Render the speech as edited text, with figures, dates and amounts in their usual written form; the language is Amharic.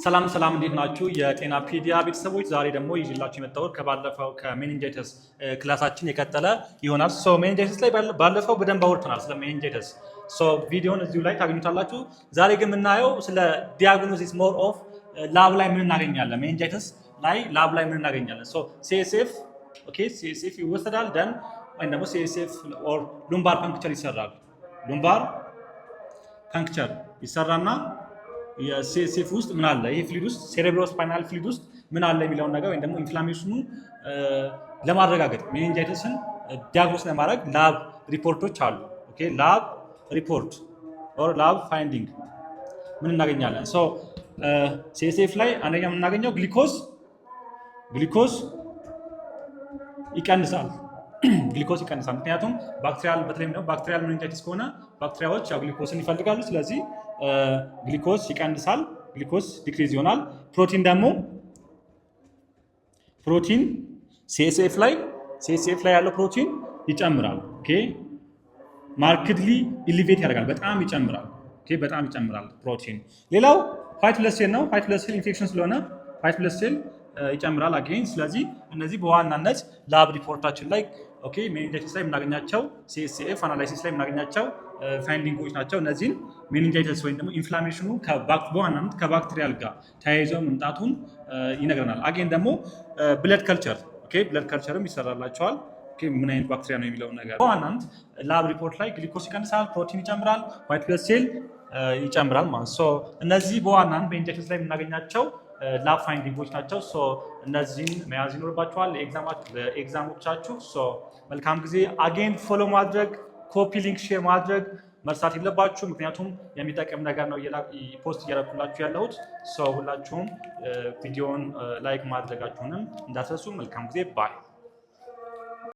ሰላም ሰላም፣ እንዴት ናችሁ? የጤና ፒዲያ ቤተሰቦች፣ ዛሬ ደግሞ ይዤላችሁ የመጣሁት ከባለፈው ከ meningitis class ኣችን የቀጠለ ይሆናል። So meningitis ላይ ባለፈው በደንብ አውርተናል ስለ meningitis። So ቪዲዮን እዚሁ ላይ ታገኙታላችሁ። ዛሬ ግን የምናየው ስለ diagnosis፣ more of lab ላይ ምን እናገኛለን፣ meningitis ላይ lab ላይ ምን እናገኛለን። So CSF፣ okay፣ CSF ይወሰዳል፣ then ወይም ደግሞ CSF or lumbar puncture ይሰራል። Lumbar puncture ይሰራና የ CSF ውስጥ ምን አለ፣ ይሄ fluid ውስጥ፣ cerebrospinal fluid ውስጥ ምን አለ የሚለውን ነገር ወይም ደግሞ inflammation ኑ ለማረጋገጥ፣ meningitis ን diagnose ለማድረግ lab ሪፖርቶች አሉ። Okay፣ lab report or lab finding ምን እናገኛለን? So CSF ላይ አንደኛ የምናገኘው ግሉኮስ ይቀንሳል። ግሊኮስ ይቀንሳል። ምክንያቱም bacterial፣ በተለይም ደግሞ bacterial meningitis ከሆነ ባክቴሪያዎች ያው ግሊኮስን ይፈልጋሉ። ስለዚህ ግሊኮስ ይቀንሳል። Glucose decrease ይሆናል። ፕሮቲን ደግሞ፣ ፕሮቲን CSF ላይ ያለው ፕሮቲን ይጨምራል። Okay፣ markedly elevate ያደርጋል። በጣም ይጨምራል። Okay፣ በጣም ይጨምራል ፕሮቲን። ሌላው white blood cell ነው። White blood cell infection ስለሆነ white blood cell ይጨምራል again። ስለዚህ እነዚህ በዋናነት lab ሪፖርታችን ላይ፣ okay፣ meningitis ላይ የምናገኛቸው፣ CSF analysis ላይ የምናገኛቸው finding ኦች ናቸው። እነዚህን meningitis ወይም ደግሞ inflammation ኑ በዋናነት ከ bacterial ጋር ተያይዘው መምጣቱን ይነግረናል። Again ደግሞ blood culture፣ okay፣ blood culture ም ይሰራላቸዋል። Okay፣ ምን አይነት ባክቴሪያ ነው የሚለውን ነገር። በዋናነት lab report ላይ ግሊኮስ ይቀንሳል፣ ፕሮቲን ይጨምራል፣ white blood cell ይጨምራል ማለት። So እነዚህ በዋናነት meningitis ላይ የምናገኛቸው lab finding ኦች ናቸው። So እነዚህን መያዝ ይኖርባችኋል ለ exam ኦቻችሁ። So መልካም ጊዜ። Again follow ማድረግ፣ copy link፣ share ማድረግ መርሳት የለባችሁ። ምክንያቱም የሚጠቅም ነገር ነው post እያደረኩላችሁ ያለሁት። So ሁላችሁም ቪዲዮን like ማድረጋችሁንም እንዳትረሱ። መልካም ጊዜ፣ bye።